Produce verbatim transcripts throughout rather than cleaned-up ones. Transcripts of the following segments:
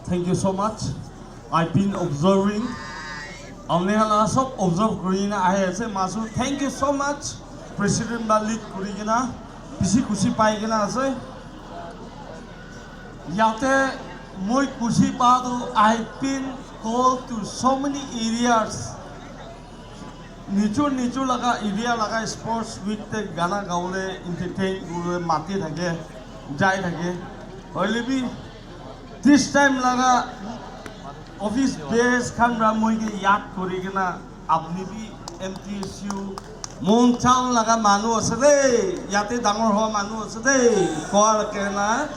Thank you so much. I've been observing. Apni khan la sob observe kuri kena ahi ase. Masu, thank you so much. President ba lead kuri kena bishi khushi pai kena ase. Yate moi khushi pa tu, I've been called to so many areas. Nijor nijor laga area laga sports week te gana gawole, entertain kuribole mati thake, jai thake. Hoile bi this time laga office bearers khan para moi ke yaad kuri kena, apni bi M T S U Mon town laga manu ase de, yate dangor hoa manu ase de, koa kena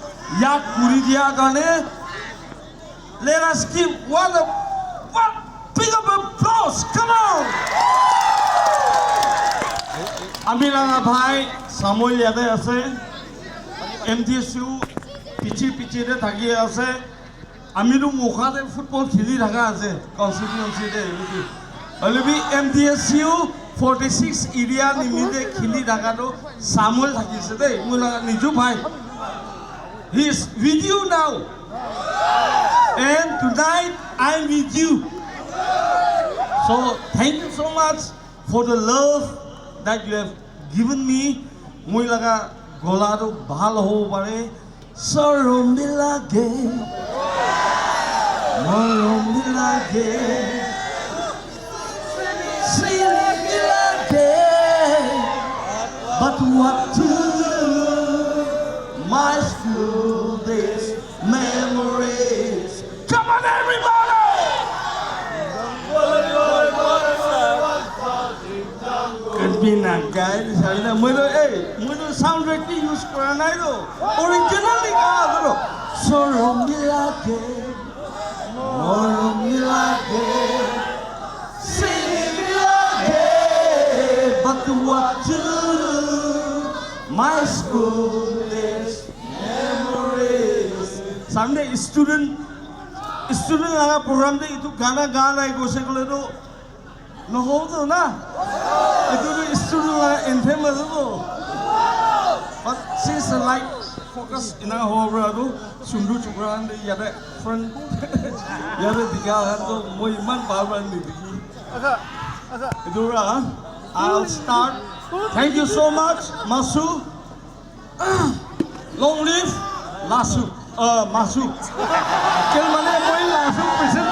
yaad kuri dia karne, let us give one, a one big of applause. Come on. Ami laga bhai Samuel yate ase, M T S U piche piche te thaki ase. Ami tu mokha te football kheli thaka ase constituency te. Hoile bi M T S U forty six area nimite kheli thaka tu Samuel thaki ase de, moi laga niju bhai. He is with you now. And tonight, I'm with you. So, thank you so much for the love that you have given me. Moi laga gola tu bhal hobo pare. Sorom bi lage, morom bi lage, sini bi lage, but what to do? My school days memories. Come on, everybody! Could be na guy, sabi na, moi to, eh, moi to sound effect bhi use kora nai to. Original hi ka ase to. Sorom bi lage, morom bi lage, sing bi lage, but what to do? My school days memories. Sunday student, student laga program te itu gana ga nai koise koile to, nohobo to na. Etu tu student laga anthem ase to. But since the light focus ena hobo para tu, sundu chukra khan de yate front yate dikha khan to moi iman bhal para nidikhi. Etu para, I'll start. Thank you so much, Masu. Long live Lasu, uh, Masu. Kel mane moi Lasu present